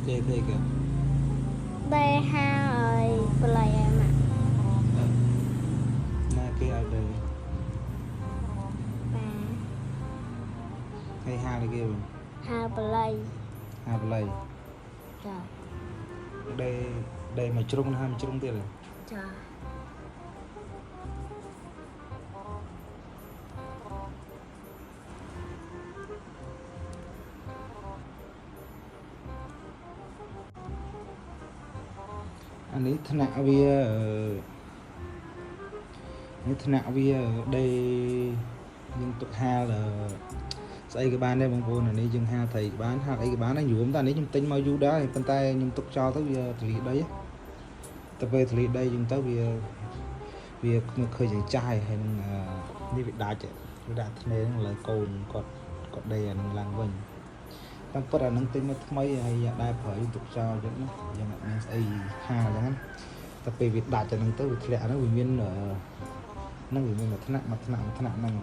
ដេកគេ ដេហាឲ្យប្លៃឲ្យម៉ាក់ ណាគេឲ្យដេ ប៉ា ហើយហាលគេវិញ ហាប្លៃ ហាប្លៃ ចា ដេដេមួយជ្រុងហាមួយជ្រុងទៀត ចា អានេះថ្នាក់វានេះថ្នាក់វាដេយើងទុកហាលស្អីក៏បានដែរបងប្អូនអានេះយើងហាលត្រីក៏បានហាលអីក៏បានដែរយូរតែអានេះខ្ញុំទិញមកយូរដែរប៉ុន្តែខ្ញុំទុកចោលទៅវាទលីដីទៅពេលទលីដីយើងទៅវាវាឃើញយ៉ាងចាស់ហើយនឹងនេះវាដាច់វាដាក់ធ្នេហ្នឹងឥឡូវកូនគាត់គាត់ដេអានឹងឡើងវិញតាមពិតអានឹងទិញមកថ្មីហើយដែរប្រើយើងទុកចោលអញ្ចឹងណាយើងអត់មានស្អីហាលអញ្ចឹងណាតែពេលវាដាច់អានឹងទៅវាធ្លាក់អាហ្នឹងវាមានហ្នឹងវាមានមួយថ្នាក់មួយថ្នាក់មួយថ្នាក់ហ្នឹង